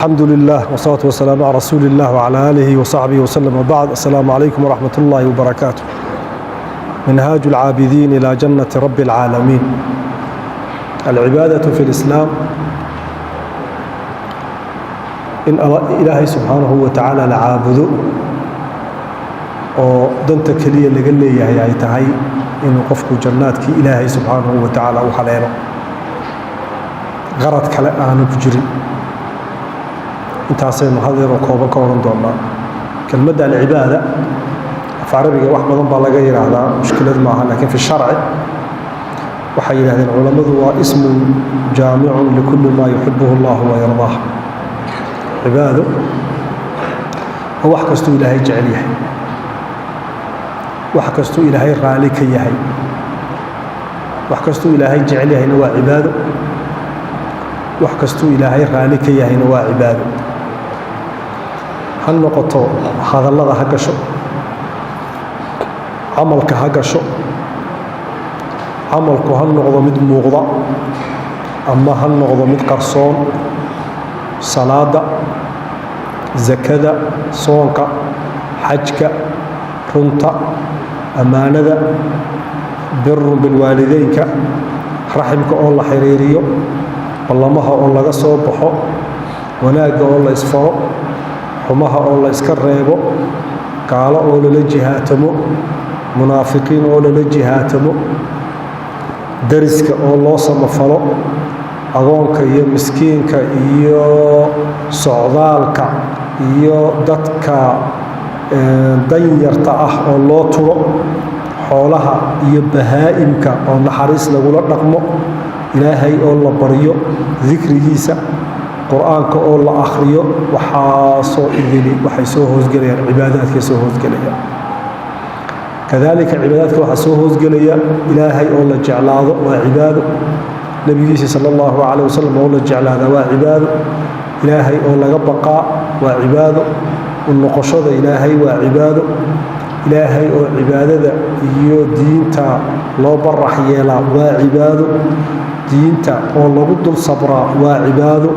الحمد لله والصلاة والسلام على رسول الله وعلى آله وصحبه وسلم وبعد. السلام عليكم ورحمة الله وبركاته. منهاج العابدين إلى جنة رب العالمين. العبادة في الإسلام in Ilaahay subxaanahu wa tacaala la caabudo oo danta keliya laga leeyahay ay tahay inuu qofku jannaadkii Ilaahay subxaanahu wa tacaala u haleelo, qarad kale aanu ku jirin. Intaasaynu hal yaroo kooban ka odhan doonaa. Kelmadda alcibaada af Carabiga wax badan baa laga yidhaahdaa, mushkilad maaha, laakiin fi sharci waxay yidhahdeen culammadu waa ismun jaamicun likulli maa yuxibuhu allahu wayardaah. Cibaado waa wax kastuu Ilaahay jecel yahay, wax kastuu Ilaahay raali ka yahay. Wax kastuu Ilaahay jecel yahayna waa cibaado, wax kastuu Ilaahay raali ka yahayna waa cibaado. Ha noqoto hadallada ha gasho, camalka ha gasho, camalku ha noqdo mid muuqda ama ha noqdo mid qarsoon: salaada, zakada, soonka, xajka, runta, ammaanada, birun bilwaalideynka, raximka oo la xiriiriyo, ballamaha oo laga soo baxo, wanaagga oo la isfaro, xumaha oo la iska reebo, gaalo oo lala jihaatamo, munaafiqiin oo lala jihaatamo, dariska oo loo samafalo, agoonka iyo miskiinka iyo socdaalka iyo dadka danyarta ah oo loo turo, xoolaha iyo bahaa'imka oo naxariis lagula dhaqmo, Ilaahay oo la baryo, dikrigiisa, Qur-aanka oo la akhriyo. Waxaasoo idili waxay soo hoosgelayaan cibaadaadkay soo hoosgelayaan. Kadaalika cibaadaadka waxaa soo hoosgelaya Ilaahay oo la jeclaado waa cibaado, Nebigiisa sala allahu calayh wasalam oo la jeclaada waa cibaado, Ilaahay oo laga baqaa waa cibaado, u noqoshada Ilaahay waa cibaado, Ilaahay oo cibaadada iyo diinta loo barax yeelaa waa cibaado, diinta oo lagu dul sabraa waa cibaado,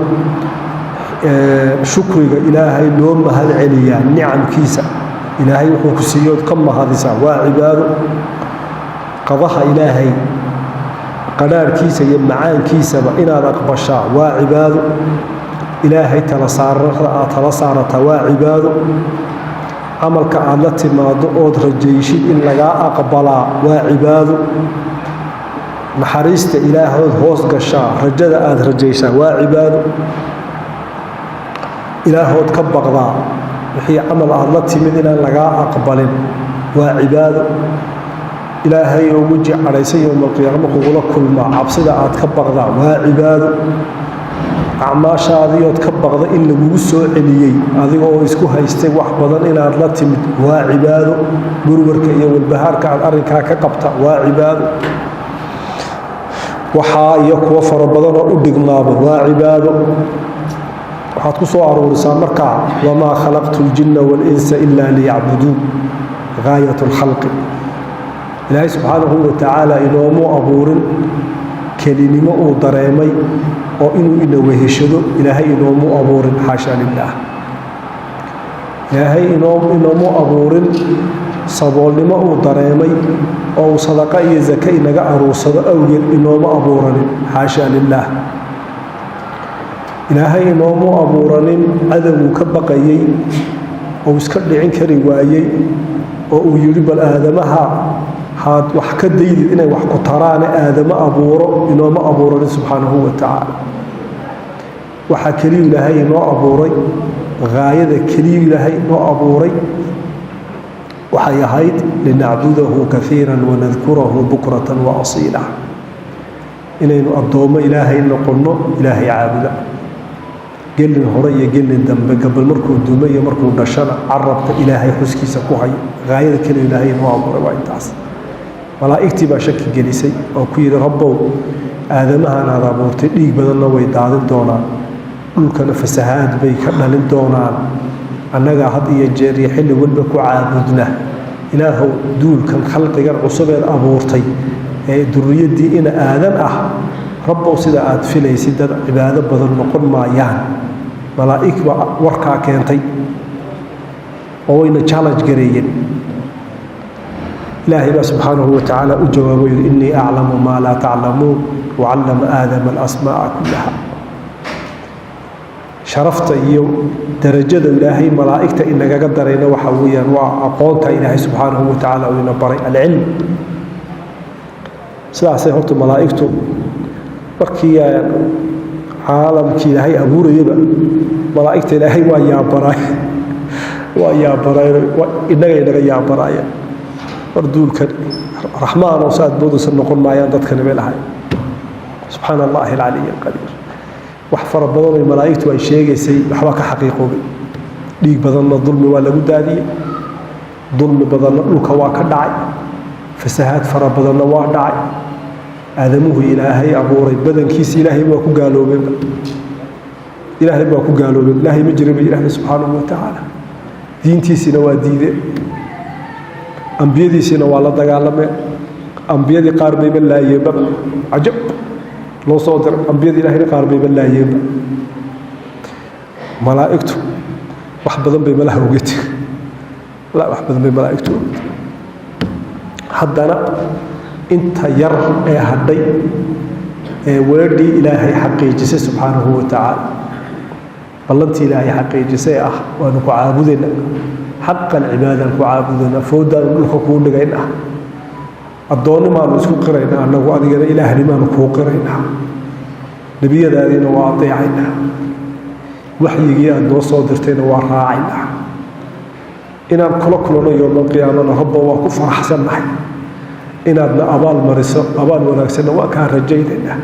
shukriga Ilaahay loo mahad celiyaa nicamkiisa, Ilaahay wuxuu ku siiyood ka mahadisaa waa cibaado, qadaha Ilaahay qadhaarhkiisa iyo macaankiisaba inaad aqbashaa waa cibaado, Ilaahay tala saarada aad tala saarataa waa cibaado, camalka aad la timaado ood rajayshid in lagaa aqbalaa waa cibaado, naxariista Ilaahood hoos gashaa, rajada aad rajaysaa waa cibaado, Ilaahood ka baqdaa wixii camal aad la timid inaan lagaa aqbalin waa cibaado, Ilaahay oo weji cadhaysan yowmalqiyaamo kugula kulmaa cabsida aad ka baqdaa waa cibaado, acmaashaadiiood ka baqda in lagugu soo celiyey adiga oo isku haystay wax badan inaad la timid waa cibaado, warwarka iyo walbahaarka aad arrinkaa ka qabta waa cibaado. Waxaa iyo kuwo fara badanoo u dhigmaaba waa cibaado. Waxaad ku soo aruurisaa markaa wamaa khalaqtu ljinna waاlinsa ila liyacbuduun, gaayat اlkhalqi. Ilaahay subxaanahu wa tacaala inoomuu abuurin kelinimo uu dareemay oo inuu ina weheshado. Ilaahay inoomuu abuurin, xaasha lilaah. Ilaahay inoomuu abuurin saboolnimo uu dareemay oo uu sadaqa iyo zake inaga aruursado awgeed inooma abuuranin, xaasha lilaah. Ilaahay inoomuu abuuranin cadowuu ka baqayey oo iska dhicin kari waayey oo uu yidhi bal aadamaha haad wax ka daydid inay wax ku taraane aadamo abuuro, inooma abuuranin subxaanahu wa tacaala. Waxaa keliyu Ilaahay inoo abuuray, haayada keliyu Ilaahay inoo abuuray waxay ahayd linacbudahu kaiira wanadkurahu bukratan wa asiila, inaynu addoommo Ilaahay noqonno, Ilaahay caabuda gelin hore iyo gelin dambe, gabal markuu dumo iyo markuu dhashana carabka Ilaahay xuskiisa ku hayo. Haayada keliya Ilaahay inoo abuuray waa intaas. Malaa'igtii baa shaki gelisay oo ku yidhi: Rabbow, aadamahan aad abuurtay dhiig badanna way daadin doonaan, dhulkana fasahaad bay ka dhalin doonaan, annagaa had iyo jeer iyo xilli walba ku caabudna. Ilaahow, duulkan khalqigan cusubeed abuurtay ee duriyaddii ina aadan ah, Rabbow, sida aad filaysid dad cibaado badan noqon maayaan. Malaa'ig baa warkaa keentay oo wayna challenge gareeyeen. Ilaahay baa subxaanahu wa tacaala u jawaabo, yidhi: "Innii aclamu maa laa taclamuun wacallama Aadama alasmaa'a kullaha." Sharafta iyo darajada Ilaahay malaa'igta inagaga darayna waxa weeyaan waa aqoonta Ilaahay subxaanahu wa tacaala uu ina baray, alcilm. Sidaasay horta malaa'igtu markii caalamkii Ilaahay abuurayaba malaa'igta Ilaahay waa yaabaraay, waa yaabaraay, innaga inaga yaabaraaya. War duulkan raxmaanoo saad moodaysa noqon maayaan dadkani, bay lahay. Subxaana Allahi alcaliy alqadiir. Wax fara badan oy malaa'igtu ay sheegaysay waxbaa ka xaqiiqoobay. Dhiig badanna dulmi waa lagu daadiyey, dulmi badanna dhulka waa ka dhacay, fasahaad fara badanna waa dhacay. Aadamuhu Ilaahay abuuray badankiisa Ilaahay waa ku gaaloobeenba, Ilaahay waa ku gaaloobeen. Ilaahay ma jira bay yidhahdeen subxaanahu wa tacaala. Diintiisiina waa diideen, ambiyadiisiina waa la dagaalameen. Ambiyadii qaar bayba laayeenbaba. Cajab loo soo diray ambiyadii Ilahayna qaar bayba laayeenba. Malaa'igtu wax badan bay malaha ogeed, wax badan bay malaa'igtu ogeed. Haddana inta yar ee hadhay ee weedhii Ilaahay xaqiijisay subxaanahu wa tacaala, ballantii Ilaahay xaqiijisay ah, waanu ku caabudayna xaqan, cibaadaan ku caabudaynaa, foodaanu dhulka kuu dhigaynaa, addoonnimaanu isku qiraynaa annagu, adigana ilaahnimaanu kuu qiraynaa, nebiyadaadiina waa adeecaynaa, waxyigii aada noo soo dirtayna waa raacaynaa, inaan kula kulano yowmalqiyaamana rabba waa ku faraxsannahay, inaadna abaal mariso abaal wanaagsanna waa kaa rajaynaynaa,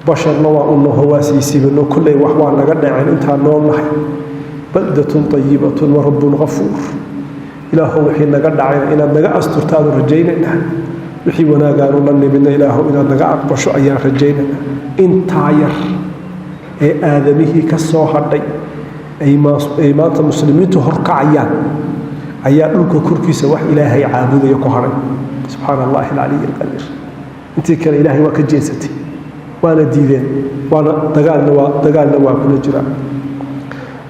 basharna waa u naho, waa siisibano, kolley wax waa naga dhaceen intaan nool nahay, baldatun tayibatun wa rabbun ghafuur. Ilaahow, wixii naga dhacayna inaad naga asturtaanu rajaynaynaa, wixii wanaagaanu la nimidna Ilaahow inaad naga aqbasho ayaan rajaynaynaa. Intaa yar ee aadamihii ka soo hadhay ay maanta muslimiintu horkacayaan ayaa dhulka korkiisa wax Ilaahay caabudaya ku hadhay. Subxaana Allahi alcaliy alqadiir. Intii kale Ilaahay waa ka jeesatay, waana diideen, waana dagaalna waa kula jiraan.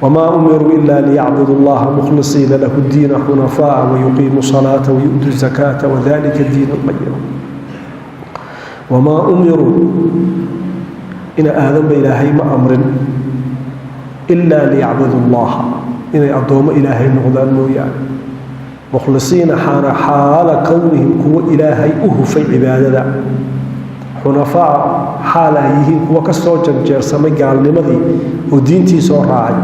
وما أمروا إلا ليعبدوا الله مخلصين له الدين حنفاء ويقيموا الصلاة ويؤتوا الزكاة وذلك الدين القيم. وما أمروا إن آدم إلهي ما أمر إلا ليعبدوا الله، إن أدوم إلهي نغدان مويان، مخلصين حال كونهم كو إلهي أهفي عبادة، حنفاء حال yihiin kuwa ka soo janjeersamay gaalnimadii oo diintii soo raacay,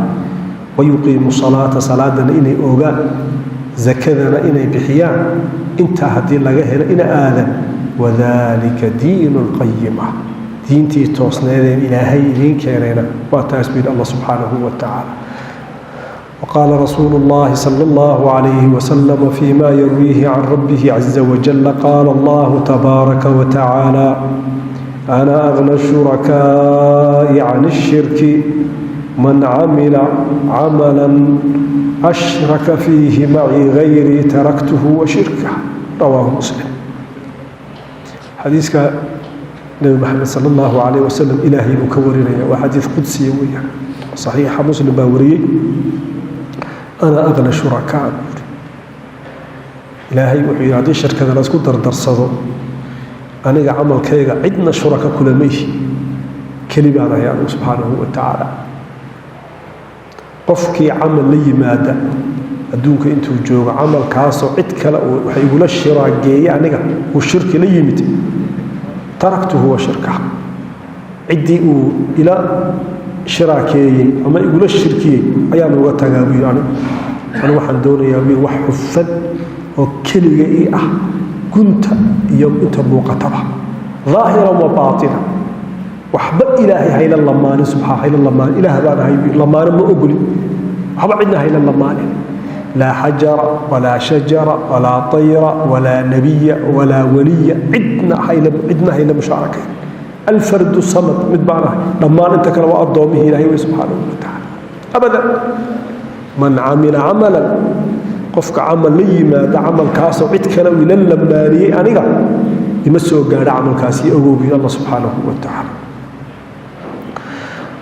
wayuqiimu salaata, salaadana inay ogaan, zakadana inay bixiyaan. Intaa haddii laga helo ina aadan, wadalika diinu lqayima, diintii toosneedeen Ilaahay idiin keenayna waa taas buu yidhi Allah subxaanahu wa tacaala. وقال رسول الله صلى الله عليه وسلم فيما يرويه عن ربه عز وجل: قال الله تبارك وتعالى: أنا أغنى الشركاء عن الشرك، من عمل عملا أشرك فيه معي غيري تركته وشركه. رواه مسلم. حديثك نبي محمد صلى الله عليه وسلم إلهي مكورنا، وحديث قدسي ويا صحيح مسلم باوري. أنا أغنى الشركاء، Ilaahay wuxuu yidhi: haddii shirkada la isku dardarsado, aniga camalkayga cidna shuraka kula mayhi, keli baan ahay anigu subxaanahu wa tacaala. Qofkii camal la yimaada adduunka intuu joogo, camalkaasoo cid kale waxa igula shiraageeye aniga uu shirki la yimid, taraktuhu wa shirkah, ciddii uu ila shiraakeeyey ama igula shirkiyey ayaan uga tagaa buu yidhi. Anigu waxaan doonayaa buu wax xufan oo keliga ii ah, gunta iyo inta muuqataba, daahiran wa baatina. Waxba Ilaahay hayla lamaanin, subxaa hayla lamaanin. Ilaah baan ahay, lamaano ma ogoli, waxba cidna hayla lamaanin, laa xajara walaa shajara walaa tayra walaa nebiya walaa waliya, cidna hayla, cidna hayla mushaarakayn. Alfardu samad, mid baan ahay. Dhammaan inta kale waa addoommihii Ilahay wey subxaanahu wa tacaala. Abadan, man camila camalan, qofka camal la yimaada, camalkaasoo cid kale uu ila lamaaniyey, aniga ima soo gaadho camalkaasi, ogowbi Allah subxaanahu wa tacaala.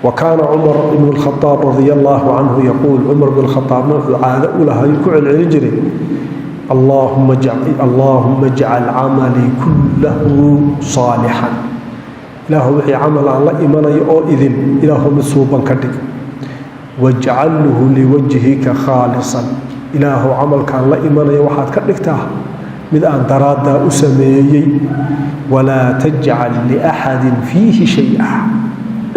Wa kaana Cumar ibn Alkhadaab radia allaahu canhu yaquul, Cumar bn Khadaabna wuxuu caado u lahaa ku celcelin jiray: "Allaahuma ijcal camalii kullahu saalixan." Ilaahu, wixii camal aan la imanayo oo idin, Ilaahu, mid suuban ka dhig. "Wajcalhu liwajhika khaalisan." Ilaahu, camalkaan la imanayo waxaad ka dhigtaa mid aan daraaddaa u sameeyey. "Walaa tajcal liaxadin fiihi shay-a."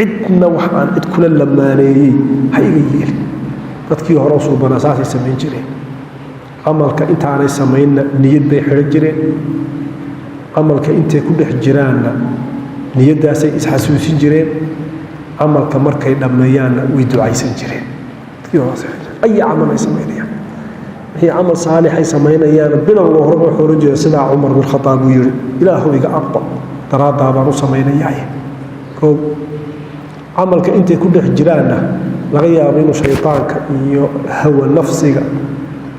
Cidna wax aan cid kula lamaaneeyey ha iga yeelin. Dadkii hore suubanaa saasay samayn jireen. Camalka intaanay samaynna niyad bay xidhan jireen, camalka intay ku dhex jiraanna niyaddaasay isxasuusin jireen, camalka markay dhammeeyaanna way ducaysan jireen. Ay camal ay samaynayaan, wixii camal saalixay samaynayaan, bilowga horeba wuxuu ohan jiray sidaa Cumar bin Khadaab uu yihi: "Ilaahu, iga aqbal, daraaddaa baan u samaynayaay." Koow, camalka intay ku dhex jiraanna laga yaabo inuu shaydaanka iyo hawa nafsiga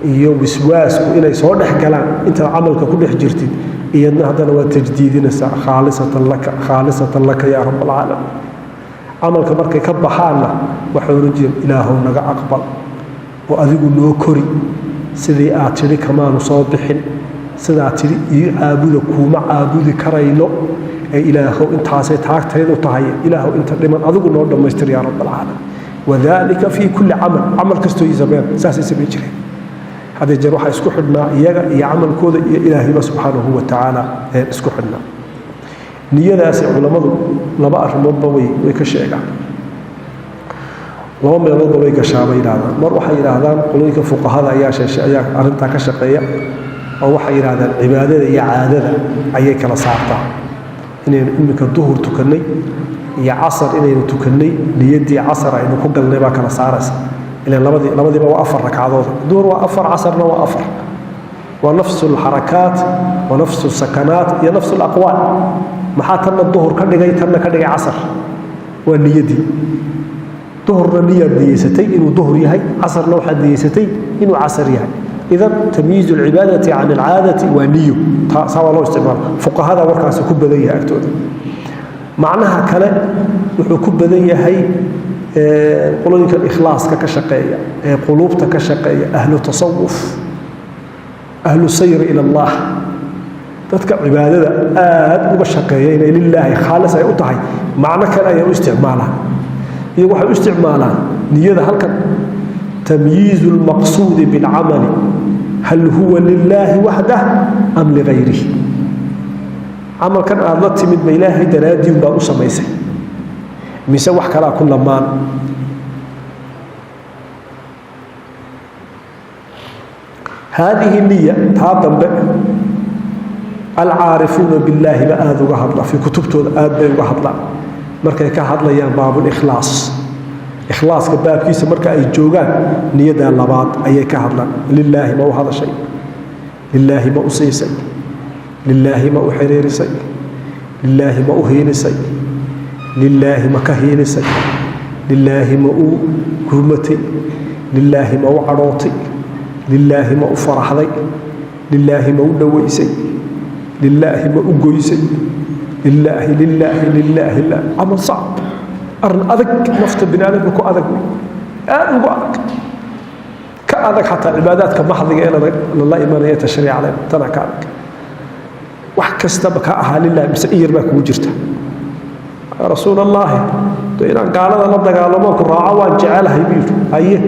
iyo wiswaasku inay soo dhex galaan intaad camalka ku dhex jirtid, iyadna haddana waa tajdiidinaysaa: "Khaalisatan laka, khaalisatan laka, yaa rab alcaalamiin." Camalka markay ka baxaanna waxay ohan jireen: "Ilaahow, naga aqbal oo adigu noo kori. Sidii aad tidhi kamaanu soo bixin, sidaa tidhi ii caabuda kuuma caabudi karayno ee Ilaahow, intaasay taagtaydu tahay. Ilaahow, inta dhiman adigu noo dhammaystir, yaa rab alcaalamiin." Wadalika fii kulli camal, camal kastoo ii sameeyaan saasay samayn jireen. Hadee jeer waxaa isku xidhnaa iyaga iyo camalkooda iyo Ilaahayba subxaanahu wa tacaala ee isku xidhnaa. Niyadaasi culammadu laba arrimoodba way ka sheegaan, laba meeloodba way gashaa bay yidhahdaan. Mar waxay yidhaahdaan qolooyinka fuqahada ayaa sheeshe, ayaa arrintaa ka shaqeeya, oo waxay yidhahdaan cibaadada iyo caadada ayay kala saartaa. Inaynu iminka duhur tukannay iyo casar inaynu tukannay, niyaddii casar aynu ku galnay baa kala saaraysa. Ilan labadiiba waa afar ragcadood, duhur waa afar, casarna waa afar, waa nafsu alxarakaat wa nafsu sakanaat iyo nafsu alaqwaal. Maxaa tanna duhur ka dhigay, tanna ka dhigay casar? Waa niyaddii. Duhurna niyaad niyeysatay inuu duhur yahay, casarna waxaad niyeysatay inuu casar yahay. Idan tamyiizu alcibaadati can alcaadati waa niyo. Saa waa loo isticmaala, fuqahada warkaasi ku badan yahay agtooda. Macnaha kale wuxuu ku badan yahay qolooyinkan ikhlaaska ka shaqeeya ee quluubta ka shaqeeya, ahlu tasawuf, ahlu sayri ila Allah, dadka cibaadada aad uga shaqeeya inay lilaahi khaalis ay u tahay. Macno kale ayay u isticmaalaan iyagu. Waxay u isticmaalaan niyada halkan tamyiizu lmaqsuudi bilcamali, hal huwa lilaahi waxdah am ligayrihi. Camalkan aada la timid ma Ilaahay daraaddii baad u samaysay mise wax kalaa ku lamaan? Haadihi niya, taa dambe, alcaarifuuna billaahi ba aada uga hadla fii kutubtooda, aad bay uga hadlaan markay ka hadlayaan baabulikhlaas. Ikhlaaska baabkiisa marka ay joogaan, niyaddaa labaad ayay ka hadlaan. Lilaahi ma u hadashay? Lilaahi ma u siisay? Lilaahi ma u xiriirisay? Lilaahi ma u hiilisay? Lilaahi ma ka hiilisay? Lilaahi ma u gurmatay? Lilaahi ma u cadhootay? Lilaahi ma u faraxday? Lilaahi ma u dhowaysay? Lilaahi ma u goysay? Lilaahi, lilaahi, lilaahi. Camal sacb, arrin adag, nafta bini aadamka ku adag wey, aad ugu adag, ka adag xataa cibaadaadka maxdiga ee lala imanaya tashriicale, tana ka adag. Wax kastaba ka ahaa lilahi mise in yar baa kugu jirta? Yaa rasuul Allaahi, de inaan gaalada la dagaalamo ku raaco waan jecelahay, buu yidhi. Haye,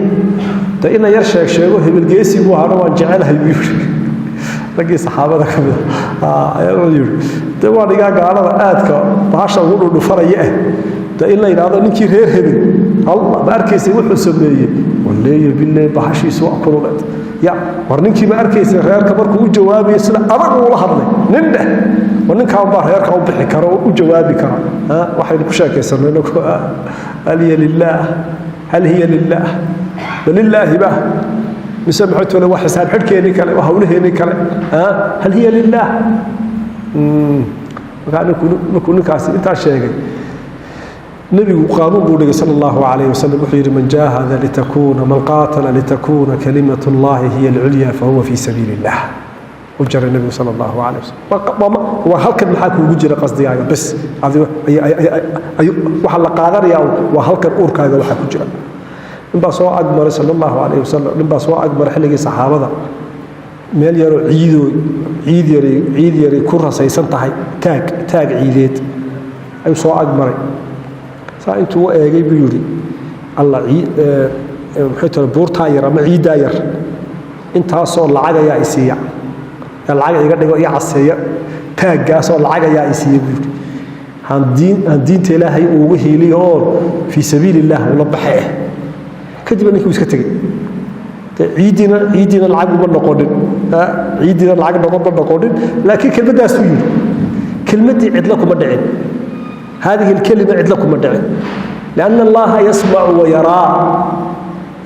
de ina yar sheeg sheego hebelgeesi buu ahaana waan jecelahay, buu yidhi. Raggii saxaabada ka mida ayaa wuxuu yidhi: "De waan igaa gaalada aadka bahasha ugu dhudhufanaya ah, de in la yidhaahdo ninkii reer hebel, Allah, ma arkaysay wuxuu sameeyey? Walleeye bille, bahashiisu waa kululeed ya. War ninkii ma arkaysay reerka markuu u jawaabayo sida adag uula hadlay? Nin dheh, war ninkaan baa reerka u bixi kara oo u jawaabi kara." Waxaynu ku sheekaysanay inagu: hal hiya lillaah? Hal hiya lillaah? Balilaahi ba mise maxay tole? Waa xisaab xidhkeennii kale, waa hawlaheennii kale. Hal hiya lillaah? Markaa markuu ninkaasi intaa sheegay, nebigu qaanuun buu dhigay sala allahu calayh wasalam. Wuxuu yidhi: "Man jaahada litakuuna, man qaatala litakuuna kalimatu llahi hiya alculya, fahuwa fii sabiili illah." U jaray Nabigu sala Allahu calayh wasalam. Waa halkan maxaa kuugu jira qasdigaaga bes. Waxaa la qaadanayaa waa halkan uurkaaga waxaa ku jira. Ninbaa soo agmaray sala Allahu calayh wasalam, ninbaa soo agmaray xilligii saxaabada meel yaroo ciidoo ciid yaray, ciid yaray ku rasaysan tahay, taag ciideed ayuu soo agmaray. Saa intuu u eegay buu yidhi: "Alla, maxay tiri, buurtaa yar ama ciiddaa yar intaasoo lacag ayaa i siiya, lacag iga dhigo, ii caseeya, taaggaasoo lacag ayaa i siiya," buu yidhi, "aan diinta Ilaahay ugu hiiliyo oo fii sabiili illah ula baxe." Kadibna ninkii uu iska tegey. Ciiddiina lacag uma noqonin, ciiddiina lacag noqon ma noqonin, laakiin kelmaddaasuu yidhi, kelmaddii cidlo kuma dhicin. هذه الكلمة cidlo kuma dhicin لأن الله يسمع ويرى.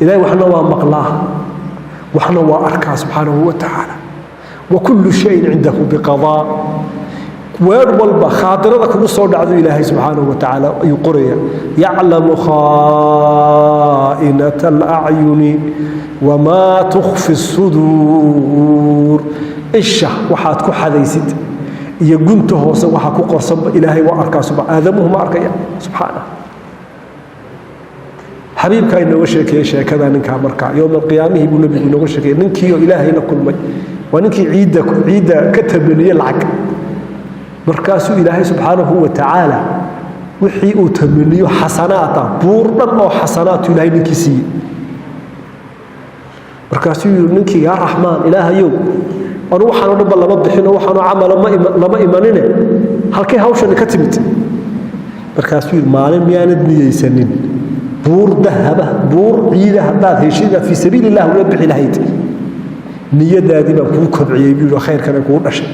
Ilaahay waxna waa maqlaa, waxna waa arkaa subxaanahu wa tacaala. وكل شيء عنده بقضاء. Weer walba khaadirada kugu soo dhacdo Ilaahay subxaanahu wa tacaala ayuu qoraya. يعلم خائنة الأعين وما تخفي الصدور. Isha waxaad ku xadaysid iyo gunta hoose waxaa ku qorsanba Ilaahay waa arkaa. Aadamuhu ma arkaya subxaanah. Xabiibkaa inooga sheekeeyey sheekada ninkaa. Markaa yowma qiyaamihii buu Nebigu inooga sheekeeyey ninkii oo Ilaahay la kulmay. Waa ninkii ciidda ka tamaniyey lacag. Markaasuu Ilaahay subxaanahu wa tacaala wixii uu tamaniyo xasanaata, buur dhan oo xasanaatu Ilaahay ninkii siiyey. Markaasuu yidhi ninkii: "Yaa Raxmaan, Ilaahayow, anu waxaanoo dhanba lama bixino, waxaanoo camala lama imanine, halkay hawshani ka timid?" Markaasuu yidhi: "Maalin miyaanad niyeysanin buur dahaba, buur ciida haddaad heshid inaad fii sabiili illah ula bixi lahayd? Niyadaadii baan kuu kobciyey," buu yidhi, "khayrkana kuu dhashay."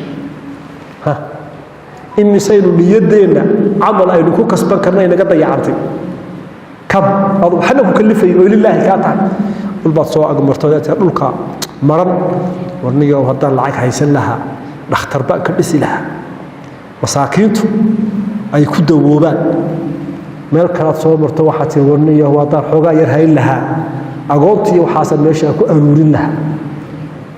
Imisaynu niyaddeenna camal aynu ku kasban karna inaga dayacantay? Kam adu waxna ku kalifayn oo lilaahi kaa tahay. Dhul baad soo agmarto, dhulka maran: "Warniyow, haddaan lacag haysan lahaa, dhakhtar baan ka dhisi lahaa masaakiintu ay ku dawoobaan." Meel kalaad soo marto, waxaad tii: "Warniyow, haddaan xoogaa yar hayn lahaa, agoontii waxaasaan meeshaa ku aruurin lahaa."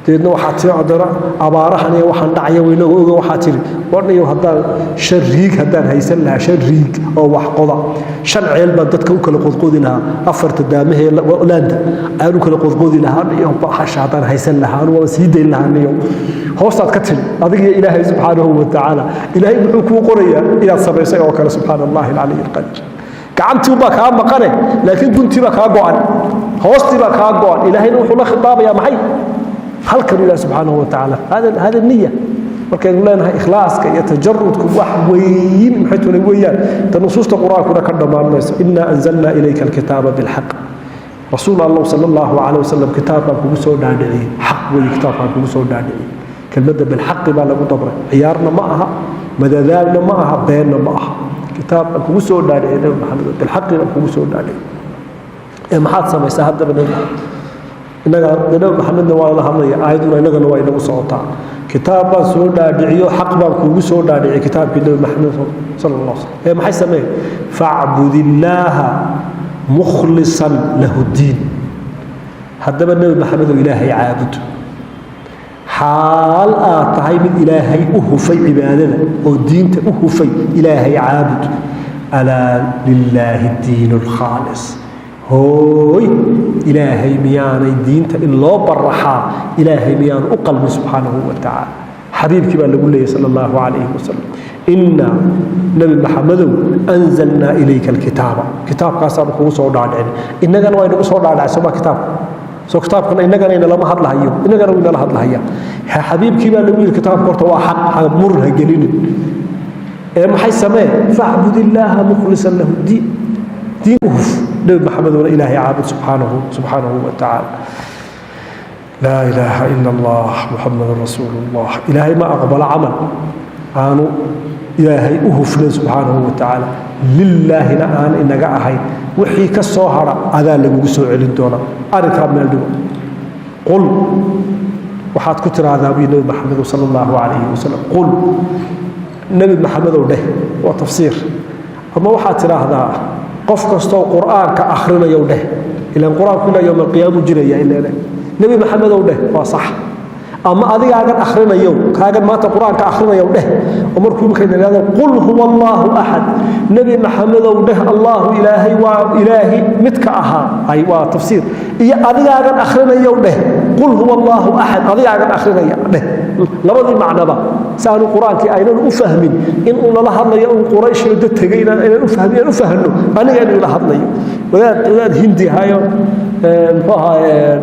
Dabeedna waxaa tiri haddana abaarahan iyo waxaan dhacaya weynaga oga. Waxaa tiri: "Warniyow, haddaan shan riig haddaan haysan lahaa, shan riig oo wax qoda, shan ceel baan dadka u kala qodqodi lahaa, afarta daamahee laanda ayaan u kala qodqodi lahaa. Niyo baxasha haddaan haysan lahaa, anu waan sii dayn lahaa." Niyo hoostaad ka tiri adiga iyo Ilaahay subxaanahu wa tacaala. Ilaahay muxuu kuu qorayaa? Inaad samaysay oo kale. Subxaana Allahi alcaliy alqadiir. Gacantii baa kaa maqane, laakiin guntii baa kaa go'an, hoostii baa kaa go'an. Ilaahayna wuxuu la khitaabayaa maxay? Halkan Ilaah subxaanahu wa tacaala hada niya. Markaynu leenahay ikhlaaska iyo tajarudku wax weyn maxay tole weeyaan, ta nusuusta Qur-aankuna ka dhammaan mayso. إنا أنزلنا إليك الكتاب بالحق. Rasuul Allah sala Allahu calayh wasalam, kitaab baan kugu soo dhaadhiciyey, xaq weeye kitaabkaan kugu soo dhaadhiciyey. Kelmadda bilxaqi baa lagu dabray. Ciyaarna ma aha, madadaalna ma aha, beenna ma aha. Kitaab baan kugu soo dhaadhiciyey, Nabi Maxamed, bilxaqi baan kugu soo dhaadhiciyey, ee maxaad samaysaa haddaba, Nabi Maxamed? Innaga Nabi Maxamedna waa la hadlaya, aayaduna innagana waa inagu socotaa. Kitaab baan soo dhaadhiciyo, xaq baan kuugu soo dhaadhiciyey kitaabkii, Nabi Maxamed sala Allah slam, ee maxay sameeye? فاعبد الله مخلصا له الدين. Haddaba Nebi Maxamedow, Ilaahay caabud xaal aad tahay mid Ilaahay u hufay cibaadada oo diinta u hufay. Ilaahay caabud. ألا لله الدين الخالص. Hooy, Ilaahay miyaanay diinta in loo baraxaa, Ilaahay miyaanu u qalmin subxaanahu wa tacaala? Xabiibkii baa lagu leeyay sala Allahu calayhi wasalam: Innaa, Nebi Maxamedow, أنزلنا إليك الكتاب, kitaabkaasaanu kugu soo dhaadhicin. Innagana waa inagu soo dhaadhacay sooma kitaabka? Soo kitaabkana innagana inalama hadlahayo? Innagana wuu inala hadlahaya. Xabiibkii baa lagu yidhi: kitaabka horta waa xaq, ha muran ha gelinin, ee maxay samee? فاعبد الله مخلصا له الدين. Diin u huf, Nebi Maxamedowna, Ilaahay caabud subxaanahu wa tacaala. لا إله إلا الله محمد رسول الله. Ilaahay ma aqbalo camal aanu Ilaahay u hufnayn subxaanahu wa tacaala, lilaahina aan inaga ahayn. Wixii ka soo hara adaa lagugu soo celin doonaa. Arrinkaa meel dhigo. قل, waxaad ku tiraahdaa bui Nebi Maxamedow sala Allahu calayhi wasalam. قل, Nebi Maxamedow dheh, waa tafsiir. Ama waxaad tidhaahdaa qof kastoo Qur'aanka akhrinayow dheh, ilaan Qur-aanku ilaa yowma alqiyaamu jiraya. Ileene Nebi Maxamedow dheh waa sax. Ama adigaagan akhrinayo, kaagan maanta Qur-aanka akhrinayo dheh, oo markuu markay yidhahdo qul huwa Allaahu axad, Nebi Maxamedow dheh Allaahu Ilaahay waa Ilaahi midka ahaa, ay waa tafsiir. Iyo adigaagan akhrinayo dheh qul huwa Allaahu axad, adigaagan akhrinaya dheh. Labadii macnaba saanu Qur-aankii aynan u fahmin in uu nala hadlayo uu Quraysh dad tegay, inaan u fahmin, inaan u fahno aniga inuu ila hadlayo. Wadaad Hindi ahayo, muxuu ahaa,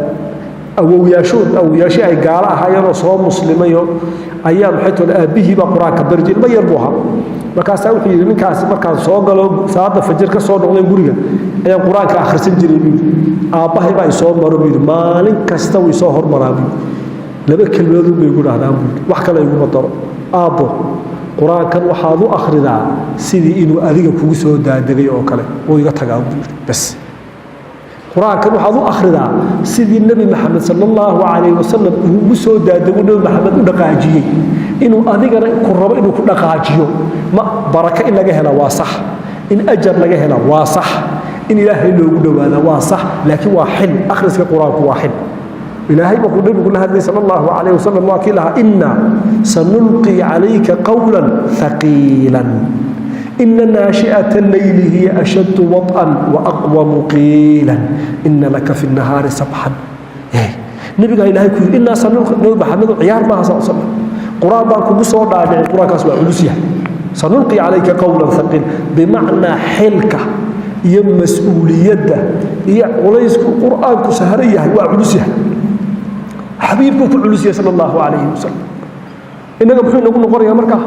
awowyaashood, awowyaashii ay gaalo ahaayeenoo soo muslimayo, ayaa maxay toon aabbihii baa Qur-aanka bari jiray. Ilmo yar buu ahaa. Markaasaa wuxuu yidhi ninkaasi markaan soo galo salaada fajir ka soo noqday guriga ayaan Qur-aanka akhrisan jiray buu yidhi. Aabbahay baa isoo maro buu yidhi, maalin kasta wuu isoo hormaraa buu yidhi. Laba kelmadood bay igu dhahdaan buu yidhi, wax kale iguma daro: aabbo, Qur-aankan waxaad u akhridaa sidii inuu adiga kugu soo daadegay oo kale. Wuu iga tagaa buu yidhi. Bas, Qur-aankan waxaad u akhridaa sidii Nebi Maxamed sala Allahu calayhi wasalam uu ugu soo daadego, Nebi Maxamed u dhaqaajiyey, inuu adigana ku rabo inuu ku dhaqaajiyo. Ma barako in laga hela waa sax, in ajar laga hela waa sax, in Ilaahay loogu dhowaada waa sax, laakiin waa xil. Akhriska Qur-aanku waa xil. Ilaahay markuu Nebigu la hadlay sala Allahu calayhi wasalam waa kii lahaa inna sanulqii calayka qawlan thaqiilan إن ناشئة الليل هي أشد وطئا وأقوم قيلا إن لك في النهار سبحا. نبي قال إلهي كل إنا سنلقي، نبي محمد عيار ما صلى الله عليه وسلم، قرآن بان كوغو سو dhaadhicin. Quraankaas waa culus yahay. Sanulqi calayka qawlan thaqiil bimacnaa xilka iyo mas-uuliyadda iyo culaysku Qur'aanku sahran yahay waa culus yahay. Xabiibkuu ku culus yahay sala Allahu calayhi wasalam. Innaga muxuu inagu noqonayaa markaa?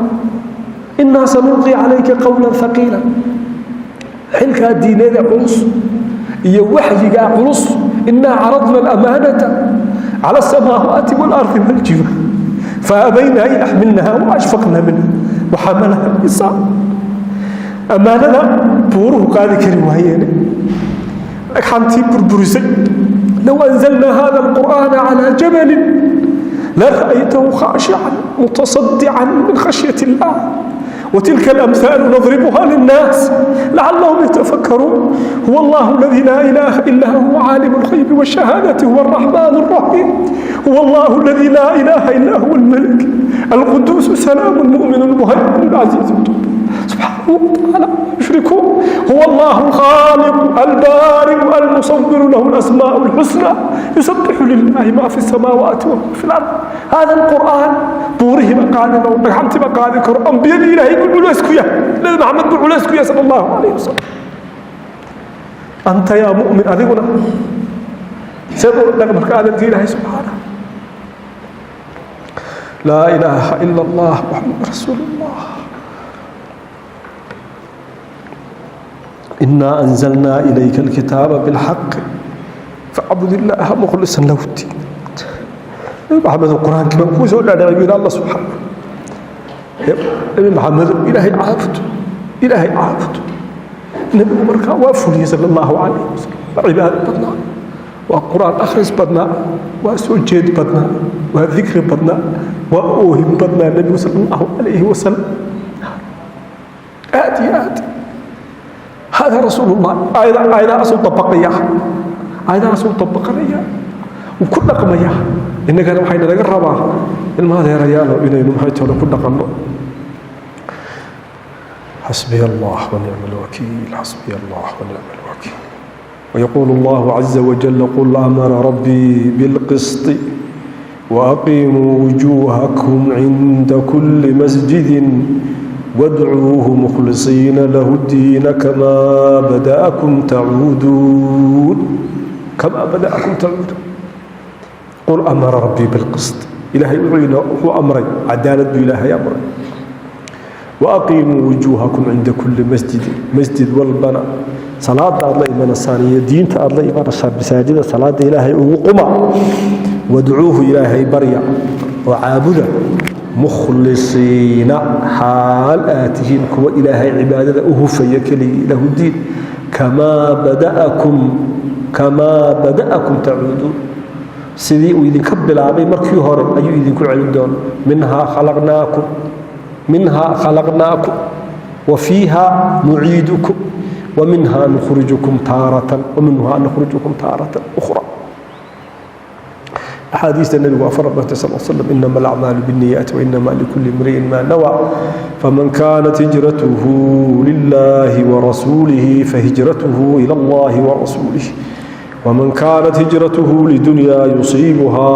Innaa sanulqi calayka qawlan thaqiila. Xilkaa diineeda culus iyo waxyigaa culus. Innaa caradna alamaanata cala asamaawaati waalardi waljibaal faabayna an yaxmilnaha waashfaqna minha waxamalaha alinsaan. Ammaanada buuruhu qaadi kari waayeen, dhagxantii burburisay. Low anzalna hada alqur'aana calaa jabalin lara'aytahu khaashican mutasaddican min khashyati illah. وتلك الأمثال نضربها للناس لعلهم يتفكرون. هو الله الذي لا إله إلا هو، عالم الغيب والشهادة، هو الرحمن الرحيم. هو الله الذي لا إله إلا هو، الملك القدوس السلام المؤمن المهيمن العزيز، سبحانه وتعالى يشركون. هو الله الخالق البارئ المصور، له الأسماء الحسنى، يسبح لله ما في السماوات وما في الأرض. هذا القرآن buurihii ba qaadi karo, dhagxantii ba qaadi karo, ambiyadii Ilaahay buu culays ku yahay, Nabi Maxamed buu culays ku yahay sala Allahu calayhi wasalam. Anta yaa mu'min, adiguna seed ula dhaqmarka adanka Ilaahay subxaanah? Laa ilaaha ila Allah, Muxamed rasuul Allah. إنا أنزلنا إليك الكتاب بالحق فاعبد الله مخلصا له الدين. Nabi Maxamed, Qur-aankii baan kuu soo dhaadhacay buu yidhi Allah subxaana. Nabi Maxamed, Ilaahay caabud, Ilaahay caabud. Nebigu markaa waa fuliyey sala Allahu calayhi wasalam. Waa cibaado badnaa, waa Qur-aan akhris badnaa, waa soo jeed badnaa, waa dikri badnaa, waa oohin badnaa Nebigu sala Allahu calayhi wasalam, aad iyo aad. Hada rasuulullah. Aayadahaasuu dabaqaya, aayadahaasuu dabaqanaya, wuu ku dhaqmaya. Innagana waxayna laga rabaa, ilma adeerayaalo, inaynu maxay tole ku dhaqanno. حسبي الله ونعم الوكيل، حسبي الله ونعم الوكيل. ويقول الله عز وجل: قل أمر ربي بالقسط وأقيموا وجوهكم عند كل مسجد وادعوه مخلصين له الدين كما بدأكم تعودون، كما بدأكم تعودون. قل أمر ربي بالقسط. إلهي هو أمري عدالة، إلهي أمري. وأقيموا وجوهكم عند كل مسجد. مسجد والبنا صلاة الله إيمان iyo diinta aad la imanaysaa masaajida salaada Ilaahay ugu quma. Wadcuuhu, Ilaahay barya oo caabuda, mukhlisiina xaal aad tihiin kuwa Ilaahay cibaadada u hufaya keligii, lahu diin. Kamaa bada'akum, kamaa bada'akum tacuuduun. Sidii uu idinka bilaabay markii hore ayuu idinku celin doona. Minhaa khalaqnaakum, minhaa khalaqnaakum wa fiiha nuciidukum ومنها نخرجكم تارة ومنها نخرجكم تارة أخرى. Axaadiista Nebigu waa fara batay sal slam: "Inama alacmaalu binniyaati wainama likulli imri'in maa nawaa, faman kaanat hijratuhu lillahi warasuulihi fahijratuhu ila Allahi warasuulih, ومن كانت هجرته لدنيا يصيبها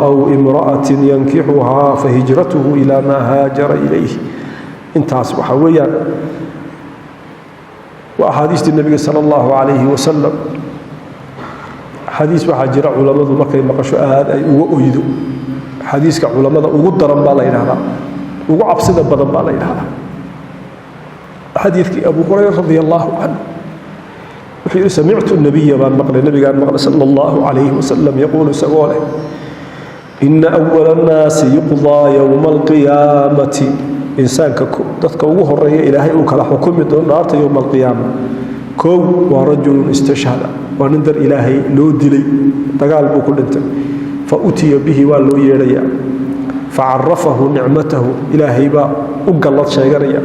أو امرأة ينكحها فهجرته إلى ما هاجر إليه." Intaas waxaa weeyaan waa axaadiistii Nebiga sala Allahu calayhi wasalam. Xadiis waxaa jira culammadu markay maqasho aad ay uga oydo. Xadiiska culammada ugu daran baa la yidhahdaa, ugu cabsida badan baa la yidhahdaa, xadiidkii Abu Hurayra radia Allahu canhu. Wuxuu yidhi: "Samictu nabiya," baan maqlay, nabigaan maqlay sala Allahu calayhi wasalam, "yaquulu," isagoo leh, "ina awala annaasi yuqdaa yowma alqiyaamati," insaanka dadka ugu horeeya Ilaahay uu kala xukumi doono dhaarta yowma alqiyaama, kow waa "rajulun istashhada," waa nin dar Ilaahay loo dilay, dagaal buu ku dhintay. "Fa utiya bihi," waa loo yeedhayaa. "Facarafahu nicmatahu," Ilaahay baa u gallad sheeganaya: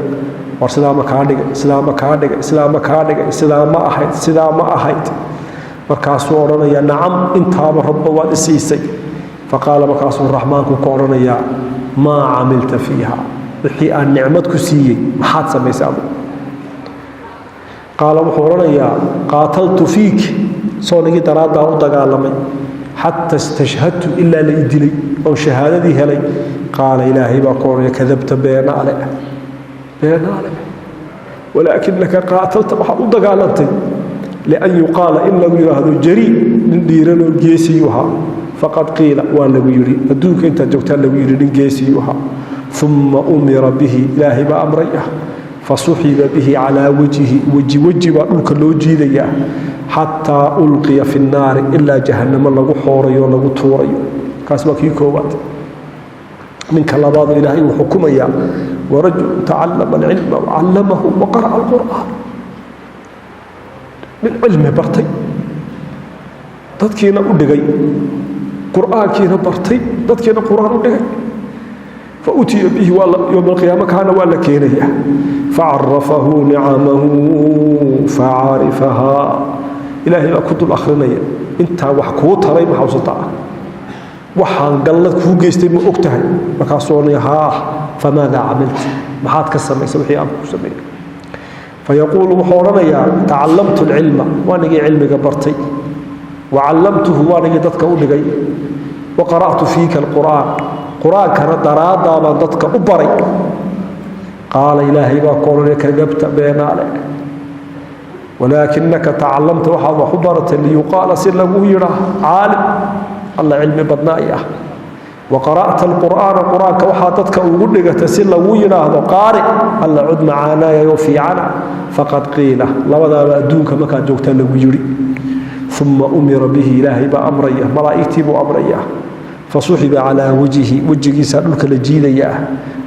"War sidaa ma kaa dhigay? Sidaa ma kaa dhigay? Sidaa ma kaa dhigay? Sidaa ma ahayd? Sidaa ma ahayd?" Markaasuu odhanaya: "Nacam, intaaba Rabba waad isiisay." "Faqaala," markaasuu Raxmaanku ka odhanayaa, "maa camilta fiiha?" Wixii aan nicmad ku siiyey maxaad samaysay adugu? "Qaala," wuxuu odhanayaa, "qaataltu fiik," soonigii daraaddaa u dagaalamay, "xata istashhadtu," ilaa la idilay oon shahaadadii helay. "Qaala," Ilaahay baa ku odhanaya, "kadabta," beenaale, beenaale. "Walaakinaka qaatalta," waxaad u dagaalantay, "lian yuqaala," in lagu yidhaahdo, "jari," nin dhiiranoo geesiyuu ahaa. "Faqad qiila," waa lagu yidhi, adduunka intaad joogtaa lagu yidhi nin geesiyuu ahaa. "Uma umira bihi," Ilaahay baa amray ah, "fasuxiba bihi calaa wajhihi," weji weji baa dhulka loo jiidayaa, "xataa ulqiya fi nnaari," ilaa jahannamo lagu xoorayo, lagu tuurayo. Kaas waa kii koowaad. Ninka labaadoo Ilaahay uu xukumayaa "warajul tacallama alcilma wacallamahu waqara'a alqur'aan," nin cilmi bartay, dadkiina u dhigay, qur'aankiina bartay, dadkiina qur'aan u dhigay. "Fautiya bihi yowma alqiyaama," kaana waa la keenayaa. "Facarafahu nicamahu facarifahaa," Ilaahay baa ku dul akhrinaya: "Intaa wax kuu taray ma xawsataa? Waxaan gallad kuu geystay ma og tahay?" Markaasuu odhanaya: "Haa." "Famaadaa camilta?" Maxaad ka samaysay wixii aan kuu sameeyey? "Fayaquulu," wuxuu odhanayaa, "tacallamtu alcilma," waanigii cilmiga bartay, "wacallamtuhu," waanigii dadka u dhigay, "waqara'tu fiika alqur'aan," qur-aankana daraaddaa baan dadka u baray. "Qaala," Ilaahay baa ku odhanaya, "kadabta," beenaale. "Walaakinaka tacallamta," waxaad wax u baratay, "liyuqaala," si lagu yidhaa, "caalim," alla cilmi badnaay ah, "waqara'ta alqur'aana," qur-aanka waxaa dadka ugu dhigata si lagu yidhaahdo "qaari," alla cod macaanayayo fiicana. "Faqad qiila," labadaaba adduunka markaad joogtaa lagu yidhi. "Uma umira bihi," Ilaahay baa amraya, malaa'igtii buu amraya. "Fasuxiba calaa wajhihi," wejigiisaa dhulka la jiidayaa,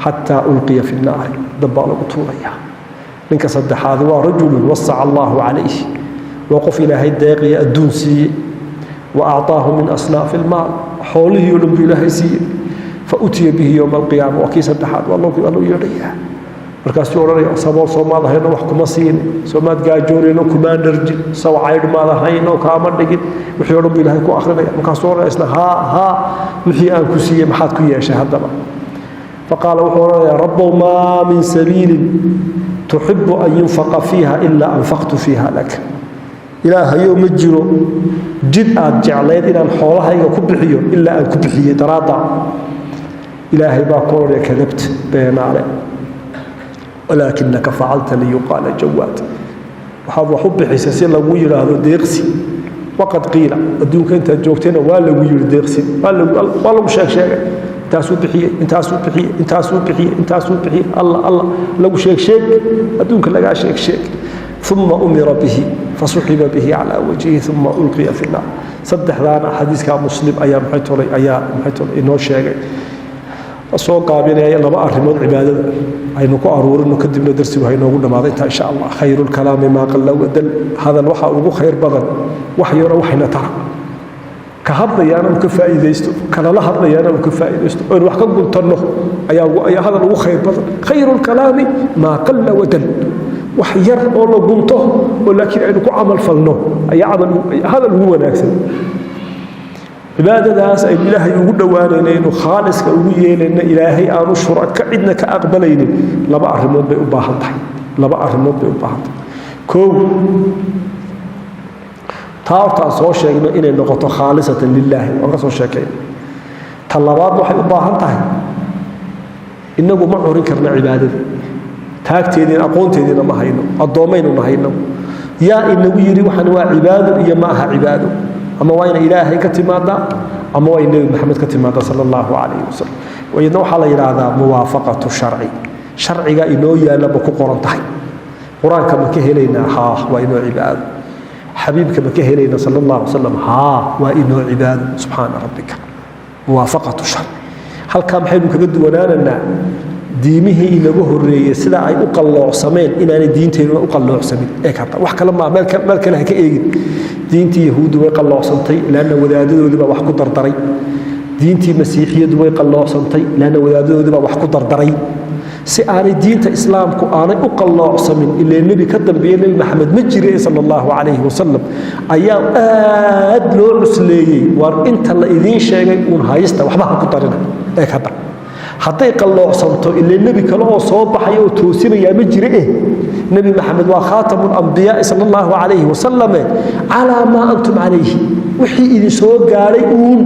"xataa ulqiya fi nnaari," dabbaa lagu tuurayaa. Ninka saddexaad waa "rajulun wasaca Allahu calayh," waa qof Ilaahay deeqiya adduun siiyey, "wa acطaahu min asnaafi ilmaal," xoolihii o dhan buu Ilaahay siiyey. "Fa utiya bihi yowma alqiyaama," waa kii saddexaad, waa loo yeedhayaa. Markaasuu odhanaya: "Sabool soomaad ahayno wax kuma siini? Soomaad gaajoonayno kumaan dharjin? Saw caydh maad ahayno kaama dhigin?" Wixii o dhan buu Ilaahay ku akhrinaya. Markaasuu odhanaya isna: "Haa, haa, wixii aan ku siiyey maxaad ku yeeshay haddaba?" "Faqaala," wuxuu odhanayaa, "Rabbow, maa min sabiilin tuxibu an yunfaqa fiiha ilaa anfaqtu fiiha lak." Ilaahayow, ma jiro jid aad jeclayd inaan xoolahayga ku bixiyo ilaa aan ku bixiyey daraadda. Ilaahay baa ku odhanaya: "Kadabta," beenaale. "Walaakinaka facalta liyuqaala jawaad," waxaad wax u bixisay si lagu yidhaahdo deeqsi. "Waqad qiila," adduunka intaad joogtayna waa lagu yidhi deeqsi, waa lagu sheeg sheegay, intaasuu bixiyey, intaasuu bixiyey, intaasuu bixiyey, intaasuu bixiyey, alla alla lagu sheeg sheeg, adduunka lagaa sheeg sheeg. "Uma umira bihi fasuxiba bihi calaa wajhihi uma ulqiya fi nnaar." Saddexdaana xadiiskaa Muslim ayaa maxay tolay ayaa maxay tolay inoo sheegay. Soo gaabinaya laba arrimood cibaadada aynu ku aruurino, kadibna darsigu haynoogu dhammaado intaa insha Allah. "Khayru lkalaami maa qalla wadal," hadal waxaa ugu khayr badan wax yaro waxayna tara, ka hadlayaana uu ka faa'iidaysto, kalala hadlayaana uu ka faa'iidaysto, oynu wax ka guntanno ayaa hadal ugu khayr badan. "Khayru lkalaami maa qalla wadal," wax yar oo la gunto oo laakiin aynu ku camal falno ayaa hadal ugu wanaagsan. Cibaadadaas aynu Ilaahay ugu dhowaanayno, aynu khaaliska ugu yeelayno, Ilaahay aanu shuraka cidna ka aqbalaynin, laba arrimood bay u baahan tahay. Laba arrimood bay u baahan tahay. Kow, taa horta aan soo sheegno, inay noqoto khaalisatan lilaahi, waan ka soo sheekayna. Ta labaad waxay u baahan tahay, innagu ma curin karna cibaadada, taagteediina aqoonteediina ma hayno, addoommaynu nahayno. Yaa inagu yidhi waxaan waa cibaado iyo ma aha cibaado? Ama waa inay Ilaahay ka timaadaa, ama waa in Nebi Maxamed ka timaadaa sala Allahu calayhi wasalam. Iyadna waxaa la yidhaahdaa muwaafaqatu sharci. Sharciga inoo yaalla ma ku qoran tahay? Qur-aanka ma ka helaynaa? Haa, waa inoo cibaado. Xabiibka ma ka helaynaa sala Allah alay wasalam? Haa, waa inoo cibaado. Subxaana rabbika, muwaafaqatu sharci. Halkaa maxaynu kaga duwanaanaynaa diimihii inaga horreeyey? Sida ay u qalloocsameen inaanay diinteennuna u qalloocsamin. Eeg hadda, wax kale maa, meel kale ha ka eegin. Diintii Yahuuddu way qalloocsantay, laanna wadaadadoodii baa wax ku dardaray. Diintii Masiixiyaddu way qalloocsantay, laanna wadaadadoodii baa wax ku dardaray. Si aanay diinta Islaamku aanay u qalloocsamin, ilaa nebi ka dambeeye Nebi Maxamed ma jire sala Allahu calayhi wasalam, ayaa aad loo cusleeyey. Waar inta la idiin sheegay uun haysta, waxba ha ku darina. Eeg hadda, hadday qalloocsanto, ilaa nebi kale oo soo baxaya oo toosinayaa ma jire. Nebi Maxamed waa khaatamu lambiyaai sala Allahu calayhi wasalame. Calaa maa antum calayhi, wixii idin soo gaadhay uun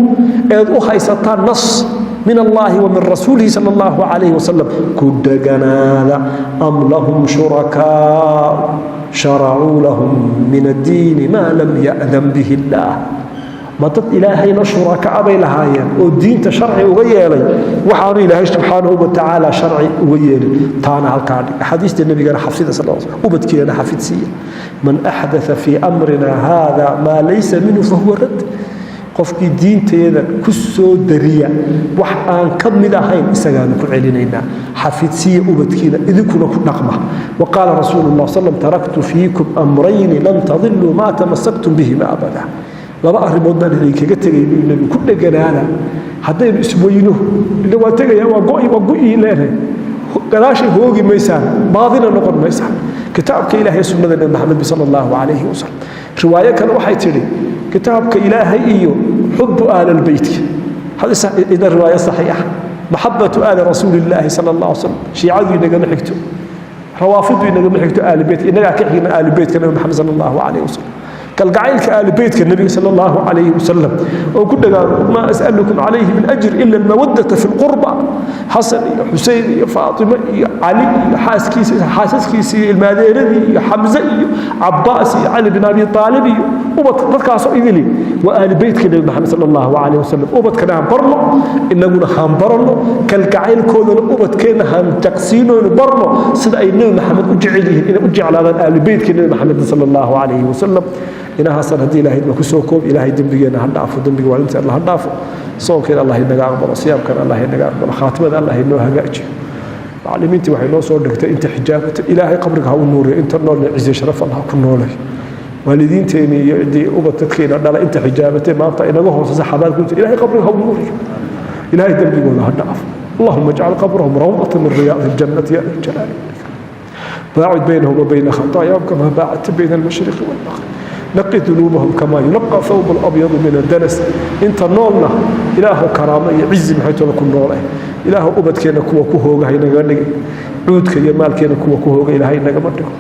eed u haysataan nas min Allahi wa min rasuulihi sala Allahu calayhi wasalam ku dheganaada. Am lahum shurakaa sharacuu lahum min addiini maa lam ya'dan bihi illaah? Ma dad Ilaahayna shuraka'a bay lahaayeen oo diinta sharci uga yeelay waxaanu Ilaahay subxaanahu watacaala sharci uga yeelin? Taana halkaa dhig. Axaadiista nebigana xafida sal, ubadkeena xafidsiiya. Man axdaa fii amrina haada maa laysa minhu fahuwa rad. Qofkii diinteeda ku soo dariya wax aan ka mid ahayn, isagaanu ku celinaynaa. Xafidsiya ubadkiina, idinkuna ku dhaqma. Waqaala rasuulu llah slam: taraktu fiikum amrayni lan tadiluu maa tamasaktum bihima abada. Laba arrimood baan idinkaga tegay buu nebigu, ku dheganaana. Haddaynu isweyno, ila waa tegaya, waa go'i, waa gu'ii leenahay, gadaashay hoogi maysaan, baadina noqon maysaan: kitaabka Ilaahay, sunnada Nebi Maxamed sala Allahu calayhi wasalam. Riwaayo kale waxay tidhi: kitaabka Ilaahay iyo xubu aalalbeytka. Ida riwaayo saxiixa, maxabatu aali rasuulillaahi sala Allah alay slam. Shiicadu inagama xigto, rawaafidu inagama xigto aalibeytka, innagaa ka xigna aalibeytka Nebi Maxamed sala Allahu calayhi wasalam. Kalgacaylka aalibeytka nebiga sala Allahu calayhi wasalam oo ku dhagaano. Maa as'alukum calayhi min ajr ila almawaddata fi lqurba. Xasan iyo Xusein iyo Faatima iyo Cali iyo xaaskiisa, xaasaskiisa iyo ilmaadeeradii iyo Xamse iyo Cabaas iyo Cali bin Abi Aalib iyo ubad, dadkaasoo idili waa aalibeytka Nebi Maxamed sala Allahu calayhi wasalam. Ubadkana han barno, innaguna han baranno, kalgacaylkoodana ubadkeenna han jaqsiinoynu barno, sida ay Nebi Maxamed u jecel yihiin inay u jeclaadaan aalibeytka Nebi Maxamed sala Allahu calayhi wasalam. Inahaasan haddii Ilaahay ma kusoo koob. Ilaahay dembigeenna ha dhaafo, dembiga waalinta Allah ha dhaafo. Soonkeena Allah inaga aqbalo, siyaamkana Allah inaga aqbalo, khaatimada Allah inoo hagaajiyo. Macallimiintii waxay noo soo dhigtay, inta xijaabata Ilaahay qabriga ha u nuuriyo, inta noolna ciise sharaf Allah ku noolay. Waalidiinteeni iyo ciddii ubad dadkeena dhala, inta xijaabatay maanta inaga hooseysa xabaal ku jira, Ilaahay qabriga ha u nuuriyo, Ilaahay dembigooda ha dhaafo. اللهم اجعل قبرهم روضة من رياض الجنة يا ذا الجلال والإكرام. باعد بينهم وبين خطاياهم كما باعدت بين المشرق والمغرب. نقي ذنوبهم كما ينقى ثوب الأبيض من الدنس. انت نولنا إله كرامة عز محيط لكم نوله. إله أبدكينا كوا كهوغا هينغا نغي، cuudka iyo maalkeena kuwa ku hooga Ilaahay nagama dhigo.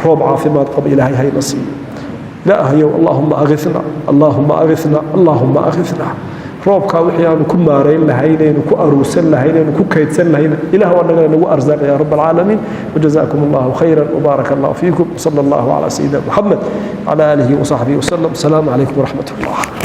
Roob caafimaad qaba Ilaahay hayna siiyo. Ilaahayow, allahuma aghithna, allahuma aghithna, allahuma aghithna. Roobkaa wixii aanu ku maarayn lahaynaynu, ku aruursan lahaynaynu, ku kaydsan lahayna, Ilah waa nagana nagu arsaaq ya rab alcaalamiin. Wajazaakum Allahu khayra wbaaraka Allahu fiikum, wsala Allahu calaa sayidina Muxamed wcala aalihi wasaxbihi wasalam. Asalaamu calaykum waraxmat Allah.